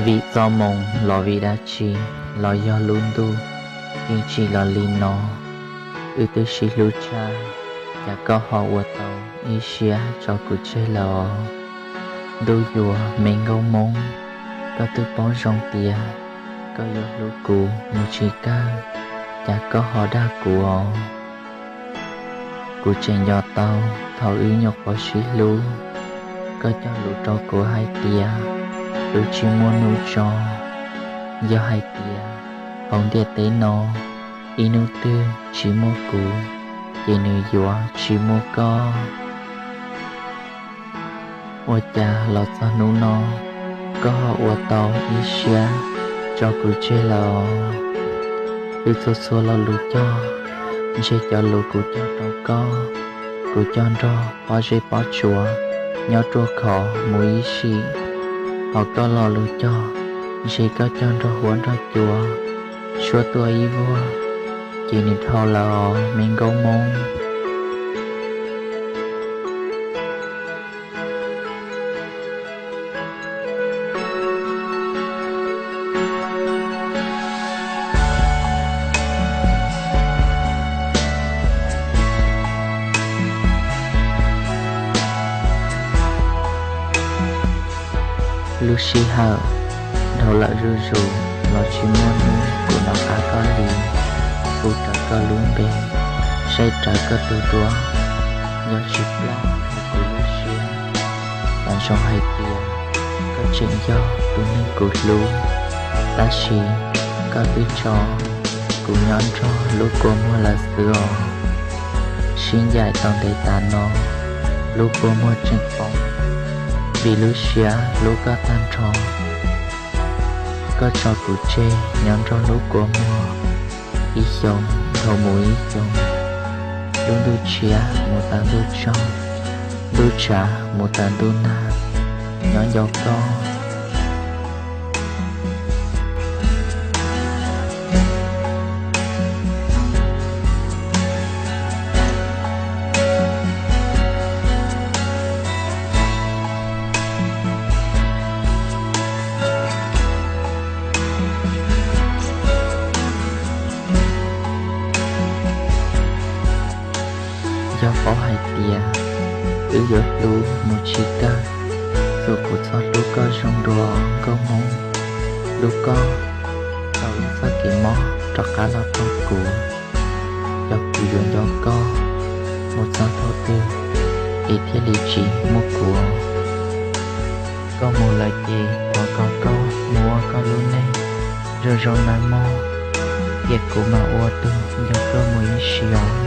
Vim txoj moo los vim dab tsi, los yog lub ntuj yeej tsim los li no. Wb twb sib hlub tshaj, cas koj ho ua tau ib siab tso kuv tseg lawm os. Ntuj yuav me nkauj Hmoob, koj twb paub zoo tias koj yuav hlub kuv mus tsis kawg, cas koj ho dag kuv os. Kuv tseem nco tau thaum wb nyuam qhuav sib hlub, koj cog lus rau kuv hais tias hlub tsis muaj hnub tso. Yog hais tias hauv ntiaj teb no ib hnub twg tsis muaj kuv, ces nws yuav tsis muaj koj. Ua cas los txog hnub no, koj ho ua tau ib siab tso kuv tseg lawm os. Wb txhua txhua lo lus cog, ntshe cov lus kuv cog rau koj, kuv cog nrog pob zeb pob tsuas nyob ruaj khov mus ib sim. Ho koj lo lus cog, ntshe koj cog nrog huab nrog cua, suab tuaj ib vuag, ces nws dhau lawm os me nkauj Hmoob. Lub sij hawm dhau lawm zuj zus los tsis muaj hnub kuv nov qab koj li. Hu rawv koj lub npe, saib rawv koj tus duab, yog tsis ploj kuv lub siab. Xav ntsoov hais tias koj tseem yog tus neeg kuv hlub, tab sis koj twb tso kuv nyob nrog lub kua muag lawm xwb os. Sib ncaim tau ntev tas no, lub kua muag tseem poob, vim lub siab hlub koj tag nrho. Koj tso kuv tseg nyob nrog lub kua muag, ib xyoos dhau mus ib xyoos, lub ntuj tshiab mus tas ntuj tsaug, ntuj tshav mus tas ntuj nag, nyob nco koj. Yog paub hais tias wb yuav hlub mus tsis kawg, txuas kuv txhob hlub koj zoo dua nkauj Hmoob. Hlub koj tau ib txoj kev mob rov qab los rau kuv. Yog kuv yuav nco koj mus txog thaum twg es thiaj li tsis muaj kuv? Koj mus lawm ces thov kom koj mus ua koj lub neej zoo zoo nawb mog, tiam kuv mam ua tus nco koj mus ib sim os.